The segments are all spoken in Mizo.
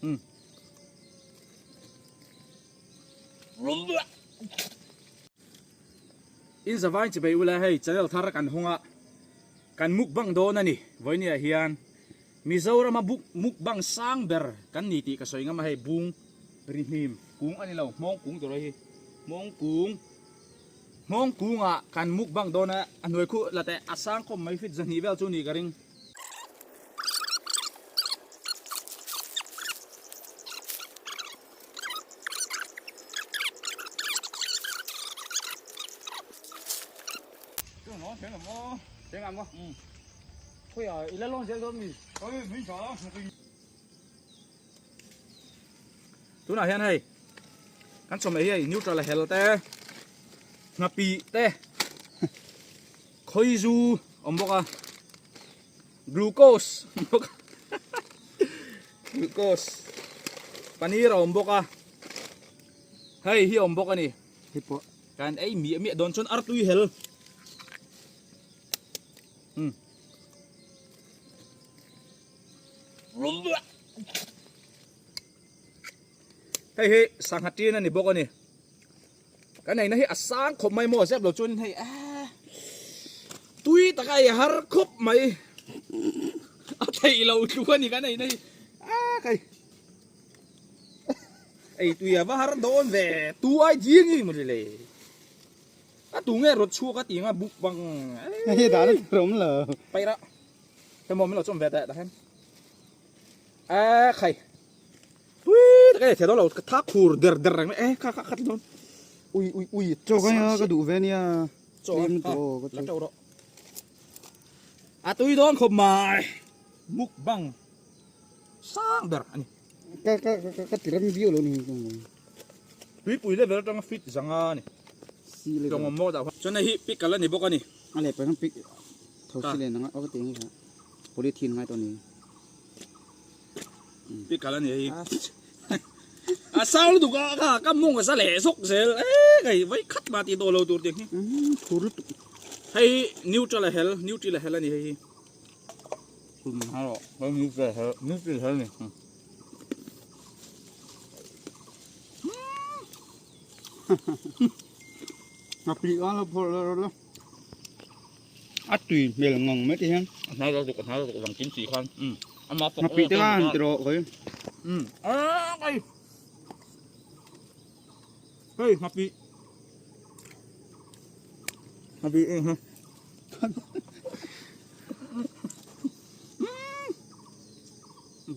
Um. In zavain chibei ula hei channel thar kan hung a kan mukbang dawn a ni vawinia hian Mizorama buk mukbang sang ber kan ni tih ka sawi ngam a hei bung ri hnim kung a ni lo hmawng kung tur a hi hmawng kung hmawng kungah kan mukbang dawn a a hnuai khuh la teh a sang khawp mai fit zahnih vel chu ni ka ring. Tunah hian hei kan chawhmeh hi hei neutral a hel te nghapih te khawizu awm bawk a glucose awm bawk a glucose paneer a awm bawk a hei hi awm bawk a ni hei pawh kan ei miah miah dawn chuan artui hel um hei hi sangha tin a ni bawk a ni kan eina hi a sang khawp mai maw zep lo chuan hei eh tui taka ei har khawp mai a theih lo tluk a ni kan eina hi a kai ei tui a va har dawn ve tu ai ding hi maw le a tu nge rawt chhuak a tih anga buk bang hei dan a rawm lo paih rah hei maw min lo chawm ve teh tah hian a khai tui tak e thei dawn lo ka thak khur der der reng mai e kha kha kha ti dawn ui ui ui chaw ka nia ka duh ve nia chaw a la teuh rawh a tui dawn khawp mai mukbang sang ber a ni ka ka ka ka ti rem viau lo ni tuipui level atanga fit zanga a ni si level tawng awm maw dah chuan hei hi pickle a ni bawk a ni a leh pawh hian pick tho si len anga aw ka ti ang hi polythene ngai tawh a ni. Pickle a ni hei a sang lutuk a kha ka mawng a za leh zawk zel e hei vai khat mah tih tawh lo tur tih hi thur lutuk hei neutral a hel neutral a hel a ni hei hi hei neutral a hel neutral a hel a ni. Ngapih a lo phawrh leh rawh la. A tui hmel ngang mai te hian. A hnai lutuk a hnai lutuk vang kim si khan. Um ama fawk. Ngapih te khan ti rawh khawi. Um a kai. Hei ngapih. Ngapih eng ha.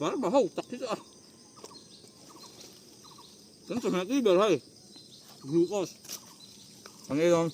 Bar ba ho tak hi chu a. Kan chawhmeh tui ber hei glucose kan ei dawn.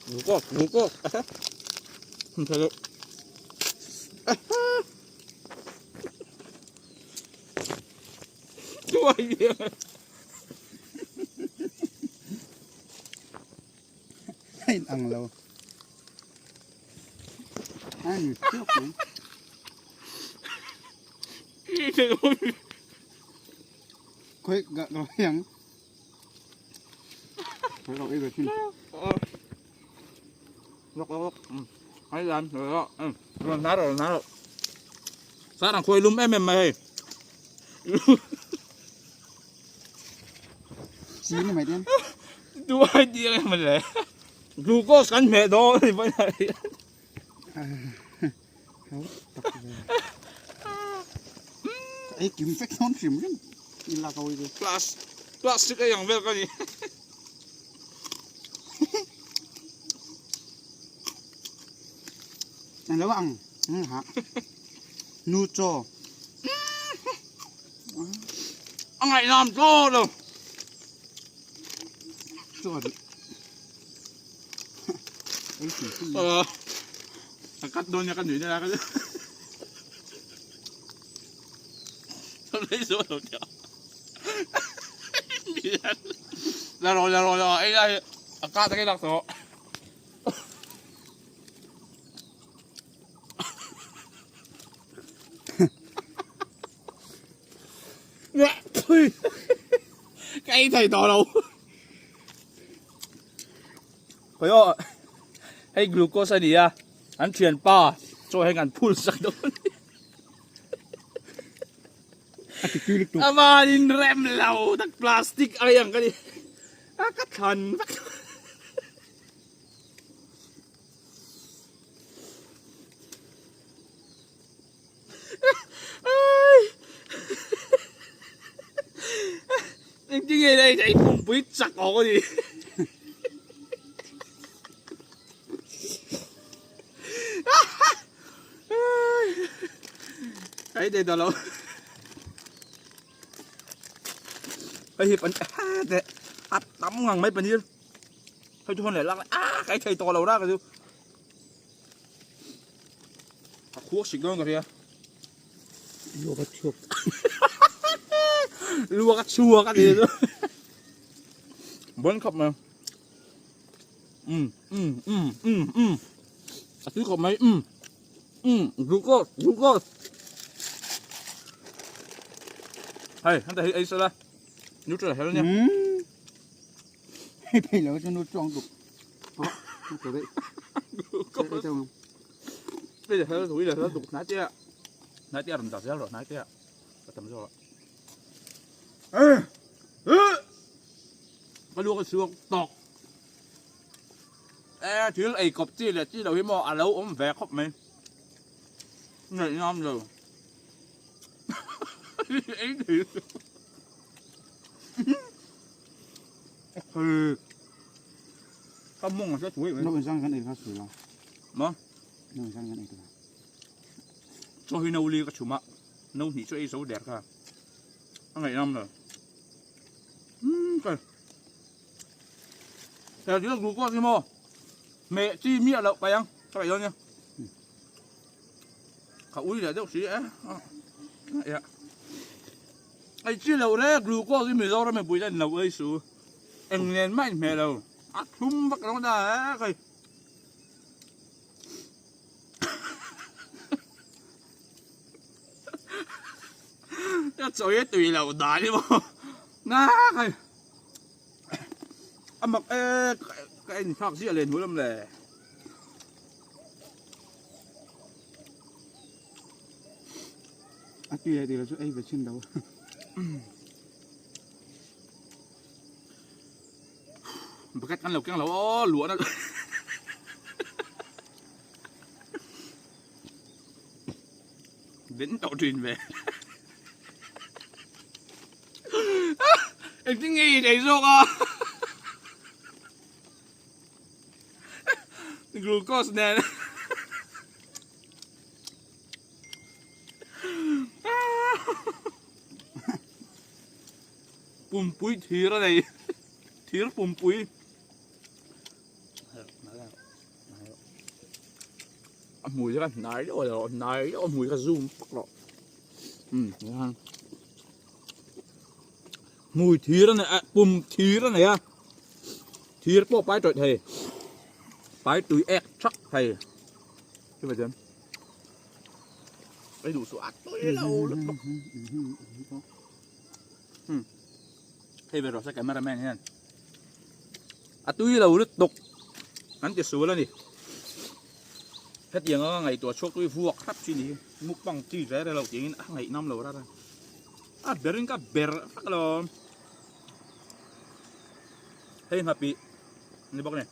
Glucose glucose A in ang lo. A ni chiah mai. Khoi ga ga yang. Khoi lo ei ve thin. Lok lok lok. Ai lan rồi đó. Rồi ná rồi ná rồi. Sa đang khoi lum em em mày hei. Chi ni mai ten. Tu ai ti em mà le. Glucose kan hmeh dawn ni pawn a ni. Ei kim vek dawn hrim hrim i lak awi ve. Class plastic ei ang vel ka ni. Ang lo ang ha. Nu chaw. A ngaihnam tawh lo. Chuan A cut dawn nia ka nui nasa ka La rawh la rawh la rawh ei lai a cut a lak tawh. Ka ei thei tawh lo. Khawi aw hei glucose a ni a an thianpa Chaw heng an phul sak dawn. A ti tui lutuk. Avan in rem lo tak plastic ai ang ka ni. A ka thlan vek. Engtin nge nei thei pumpui chak awk a ni. Cái này đó lâu. Cái hiệp anh à à tắm ngang mấy bên here. Thôi cho này lắc à cái thầy to lâu ra cái gì. A khuak sik dawn ka hria. Luak a chhuak. Luak a chhuak a ni chu. Bon khawp mai. Um um um um um. A tui khawp mai um um glucose glucose. Hei han ta hi ei sala. Neutral hel nia. Hei phei lo chu nu chuang duk. Glucose. Bây giờ hel thui là hel duk nai tia. Nai tia ram dak zel rawh nai tia. Ka tam zawk a. Ka luak a chhuak tawk. E thil ei kawp chi leh chi lo hi maw a lo awm ve khawp mai. Ngaih ngam lo. Ei thei. Ka mawng a hre thui mai. Nó in sang kan ei kha sui lo. Maw? Nó in sang kan ei ta. Chaw hi no li ka chhum a, no hnih chu ei zo der kha. A ngaih ngam lo. Umm kai. He thil glucose hi maw hmeh chi miah loh paih ang ka paih dawn nia. Ka ui leh deuh si e. Ei chi loh re glucose hi Mizoram mipui te an lo ei su. Eng nen mah in hmeh lo. A thlum vak lo ta e kai. Ka chawi a tui loh dan hi maw na kai a mak e ka en thlak ziah leh hnu lam le. A tui leh tui loh chu ei ve chhin lo. Bucket kan lo keng lo aw luah na Den tawh thin ve. Engtin nge i thei zawk a? Glucose nen. Pumpui thir a nei. Thir pumpui. A hmui kha hnai deuh lo hnai deuh a hmui kha zoom vak lo um hmui thir a nei a pum thir a nei a thir pawh pai tawih thei pai tui ek thak thei chuvei chuan ei duh suh a tui lo lutuk um hei ve rawh se camera man hian. A tui lo lutuk an ti sual a ni. Hetiang anga ngaihtuah chhuak tui vuak hrap chi ni hi mukbang chi ve relo tiangin a ngaihnam lo rat a. A berin ka ber vak lo. Hei nghapih ni bawk ni.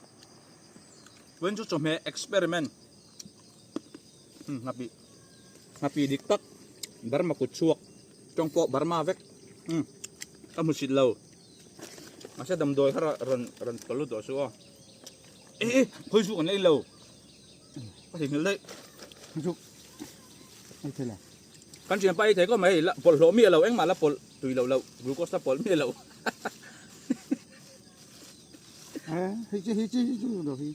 Vawiin chu chawhmeh experiment nghapih nghapih dik tak Burma kut chhuak tawng pawh Burma vek ka hmu sit lo. Mahse damdawi kha rawn rawn tawlh lut tawh suh aw. E e khawi chu kan la in lo. Ka thei hmel daih. Khawi chu ei thei la. Kan thian pa ei thei kawp mai hei la bawlhhlawh miah lo engmah la pawlh tui loh loh glucose la pawlh miah lo. E hei chi hei chi hei chu lo hi.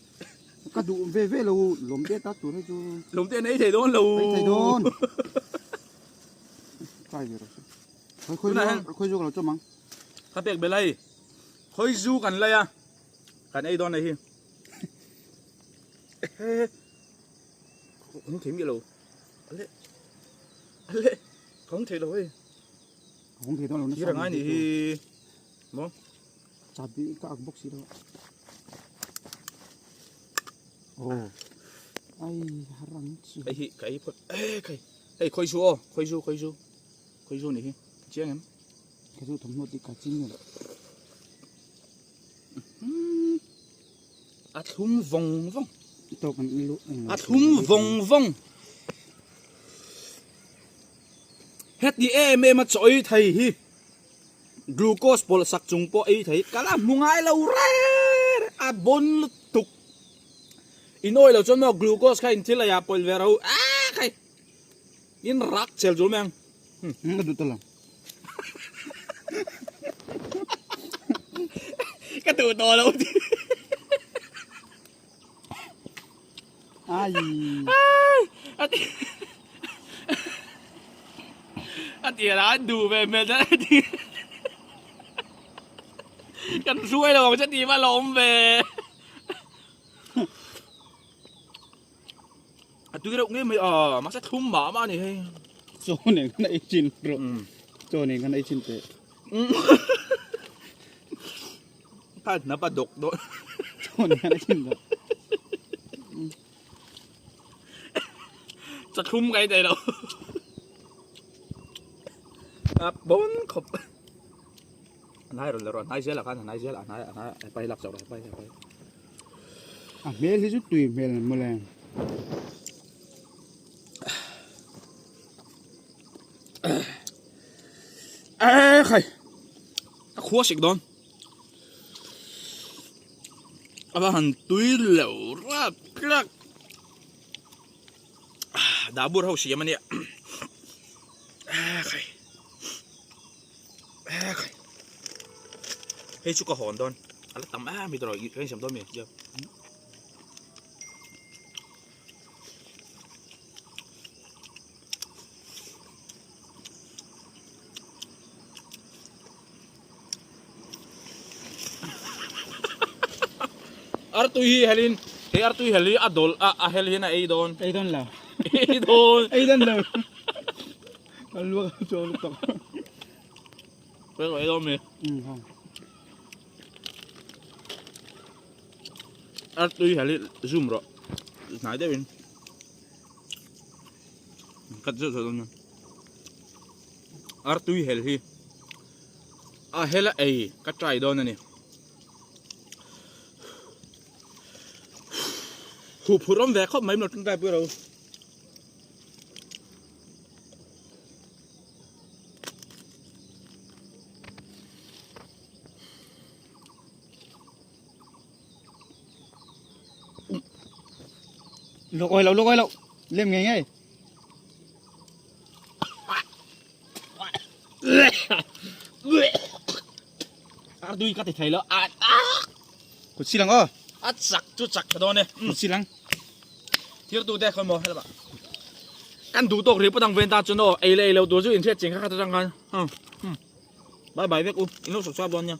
Ka duh ve ve lo lawm te ta tur hei chu. Lawm te an ei thei dawn lo. Ei thei dawn. Kai ve rawh se. Khawi khawi zu ka lo chawm ang. Ka pek belh a hei. Khawi zu kan lai a. Kan ei dawn a hi. Ka hung thei miah lo. Ale. Ale. Ka hung thei lo hei. Ka hung thei dawn lo nasa. Thir angai ni hi. Maw? Chabi ka ak bawk si lo. Oh. Ai har ang chu. Hei hi ka ei phawt e khai. Hei khawi zu aw, khawi zu, khawi zu. Khawi zu ni hi. Chiang em? Ka zu thawmhnaw tih ka ching lo. A thlum vawng vawng. Tawk an lu. A thlum vawng vawng. Heti em em a chaw ei thei hi glucose pawlh sak chung pawh ei thei ka la hmu ngai lo reng a bawn lutuk. In awi lo chuan maw glucose kha in thil ei ah pawlh ve ro a khai in rak chel zul mai ang. Ka duh ta lo. Ka duh tawh lo ti. Ai. A ti a ti la an duh ve hmel ta ti. Kan hruai lo ang che ti va lawm ve. A tui reuh ngei mai a, mahse thlum mah mah a ni hei. Chaw nen khan ei chin rawh. Chaw nen khan ei chin teh. Kha hnap a dawk dawn. Chaw nen khan ei chin rawh. Chaw thlum ka ei thei lo. A pawn khawp. A hnai rawn la rawh, a hnai zel ah khan a hnai zel a hnai a hnai a pai lak chauh rawh a pai a pai. A hmel hi chu tui hmel mawle. Ê khai a khua sik dawn a va han tui lo rap rap dah bur ho siam a nia ê khai ê khai hei chu ka hawn dawn a la tam em hi tawh ka insiam dawn mi Artui hi helin he artui hel hi a dawl a a hel hian a ei dawn. Ei dawn lo. Ei dawn. Ei dawn lo. Ka luak a chawl lutuk. Ei dawn mi. Um ha. Artui hel hi zoom rawh. Hnai deuhin. Cut zeuh zeuh dawn nia. Artui hel hi a hel a ei ka try dawn a ni. Huh phur awm ve khawp mai mawlh tangkai pui ro. Luak oi lo, luak oi lo. Lem ngei ngei. Artui ka ti thei lo. A Kut silang aw. A chak chu chak tha dawn e. Kut silang. Thir tu te khawi maw helama. Kan duh tawk ri pawt ang ven ta chuan aw ei leh ei lo tur chu inhriat ching kha kha ta tang khan. Bye bye vek u. In lo subscribe dawn nia.